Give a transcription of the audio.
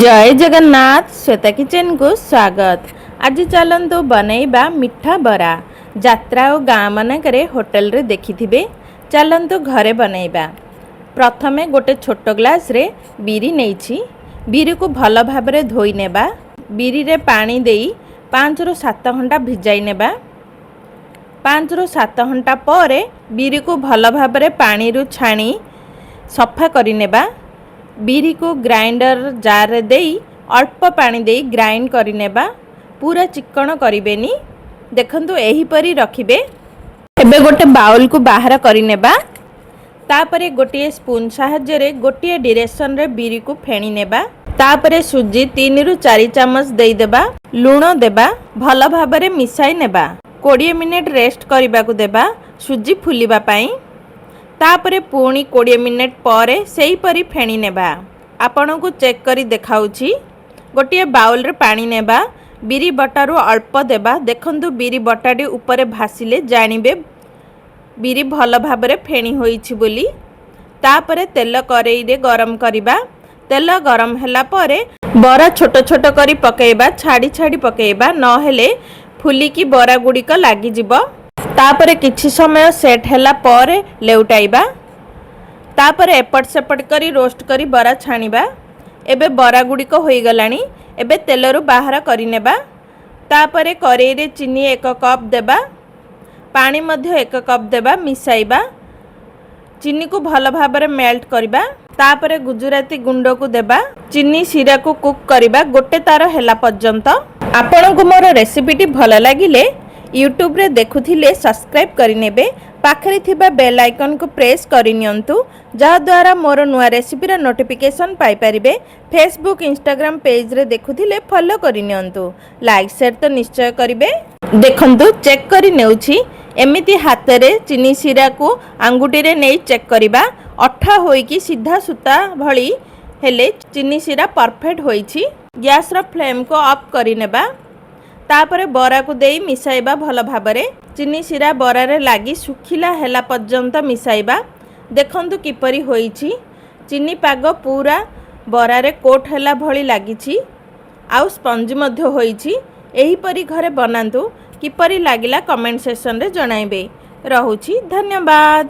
ଜୟ ଜଗନ୍ନାଥ, ଶ୍ୱେତା କିଚେନକୁ ସ୍ୱାଗତ। ଆଜି ଚାଲନ୍ତୁ ବନେଇବା ମିଠା ବରା। ଯାତ୍ରା ଓ ଗାଁ ମାନଙ୍କରେ ହୋଟେଲରେ ଦେଖିଥିବେ। ଚାଲନ୍ତୁ ଘରେ ବନେଇବା। ପ୍ରଥମେ ଗୋଟେ ଛୋଟ ଗ୍ଲାସରେ ବିରି ନେଇଛି। ବିରିକୁ ଭଲ ଭାବରେ ଧୋଇ ନେବା। ବିରିରେ ପାଣି ଦେଇ 5ରୁ 7 ଘଣ୍ଟା ଭିଜାଇ ନେବା। 5ରୁ 7 ଘଣ୍ଟା ପରେ ବିରିକୁ ଭଲ ଭାବରେ ପାଣିରୁ ଛାଣି ସଫା କରିନେବା। ବିରିକୁ ଗ୍ରାଇଣ୍ଡର ଜାର୍ରେ ଦେଇ ଅଳ୍ପ ପାଣି ଦେଇ ଗ୍ରାଇଣ୍ଡ କରିନେବା। ପୁରା ଚିକ୍କଣ କରିବେନି, ଦେଖନ୍ତୁ, ଏହିପରି ରଖିବେ। ଏବେ ଗୋଟେ ବାଉଲକୁ ବାହାର କରିନେବା। ତାପରେ ଗୋଟିଏ ସ୍ପୁନ୍ ସାହାଯ୍ୟରେ ଗୋଟିଏ ଡିରେକ୍ସନରେ ବିରିକୁ ଫେଣି ନେବା। ତାପରେ ସୁଜି 3ରୁ 4 ଚାମଚ ଦେଇଦେବା। ଲୁଣ ଦେବା। ଭଲ ଭାବରେ ମିଶାଇ ନେବା। 20 ମିନିଟ୍ ରେଷ୍ଟ କରିବାକୁ ଦେବା ସୁଜି ଫୁଲିବା ପାଇଁ। ତାପରେ ପୁଣି 20 ମିନିଟ୍ ପରେ ସେହିପରି ଫେଣି ନେବା। ଆପଣଙ୍କୁ ଚେକ୍ କରି ଦେଖାଉଛି। ଗୋଟିଏ ବାଉଲରେ ପାଣି ନେବା। ବିରି ବଟାରୁ ଅଳ୍ପ ଦେବା। ଦେଖନ୍ତୁ, ବିରି ବଟାଟି ଉପରେ ଭାସିଲେ ଜାଣିବେ ବିରି ଭଲ ଭାବରେ ଫେଣି ହୋଇଛି ବୋଲି। ତାପରେ ତେଲ କରେଇରେ ଗରମ କରିବା। ତେଲ ଗରମ ହେଲା ପରେ ବରା ଛୋଟ ଛୋଟ କରି ପକାଇବା। ଛାଡ଼ି ଛାଡ଼ି ପକାଇବା, ନହେଲେ ଫୁଲିକି ବରା ଗୁଡ଼ିକ ଲାଗିଯିବ। ତାପରେ କିଛି ସମୟ ସେଟ୍ ହେଲା ପରେ ଲେଉଟାଇବା। ତାପରେ ଏପଟ ସେପଟ କରି ରୋଷ୍ଟ କରି ବରା ଛାଣିବା। ଏବେ ବରା ଗୁଡ଼ିକ ହୋଇଗଲାଣି। ଏବେ ତେଲରୁ ବାହାର କରିନେବା। ତାପରେ କରେଇରେ ଚିନି 1 କପ୍ ଦେବା। ପାଣି ମଧ୍ୟ 1 କପ୍ ଦେବା। ମିଶାଇବା। ଚିନିକୁ ଭଲ ଭାବରେ ମେଲ୍ଟ କରିବା। ତାପରେ ଗୁଜୁରାତି ଗୁଣ୍ଡକୁ ଦେବା। ଚିନି ଶିରାକୁ କୁକ୍ କରିବା ଗୋଟେ ତାର ହେଲା ପର୍ଯ୍ୟନ୍ତ। ଆପଣଙ୍କୁ ମୋର ରେସିପିଟି ଭଲ ଲାଗିଲେ, ୟୁଟ୍ୟୁବରେ ଦେଖୁଥିଲେ ସବସ୍କ୍ରାଇବ୍ କରିନେବେ। ପାଖରେ ଥିବା ବେଲ୍ ଆଇକନ୍କୁ ପ୍ରେସ୍ କରିନିଅନ୍ତୁ, ଯାହାଦ୍ୱାରା ମୋର ନୂଆ ରେସିପିର ନୋଟିଫିକେସନ୍ ପାଇପାରିବେ। ଫେସବୁକ୍, ଇନଷ୍ଟାଗ୍ରାମ ପେଜ୍ରେ ଦେଖୁଥିଲେ ଫଲୋ କରିନିଅନ୍ତୁ। ଲାଇକ୍, ସେୟାର ତ ନିଶ୍ଚୟ କରିବେ। ଦେଖନ୍ତୁ, ଚେକ୍ କରି ନେଉଛି। ଏମିତି ହାତରେ ଚିନି ଶିରାକୁ ଆଙ୍ଗୁଠିରେ ନେଇ ଚେକ୍ କରିବା। ଅଠା ହୋଇକି ସିଧା ସୂତା ଭଳି ହେଲେ ଚିନି ଶିରା ପରଫେକ୍ଟ ହୋଇଛି। ଗ୍ୟାସ୍ର ଫ୍ଲେମ୍କୁ ଅଫ୍ କରିନେବା। ତାପରେ ବରାକୁ ଦେଇ ମିଶାଇବା ଭଲ ଭାବରେ। ଚିନି ଶିରା ବରାରେ ଲାଗି ଶୁଖିଲା ହେଲା ପର୍ଯ୍ୟନ୍ତ ମିଶାଇବା। ଦେଖନ୍ତୁ କିପରି ହୋଇଛି। ଚିନି ପାଗ ପୁରା ବରାରେ କୋଟ୍ ହେଲା ଭଳି ଲାଗିଛି ଆଉ ସ୍ପଞ୍ଜି ମଧ୍ୟ ହୋଇଛି। ଏହିପରି ଘରେ ବନାନ୍ତୁ। କିପରି ଲାଗିଲା, କମେଣ୍ଟ ସେକ୍ସନରେ ଜଣାଇବେ। ରହୁଛି, ଧନ୍ୟବାଦ।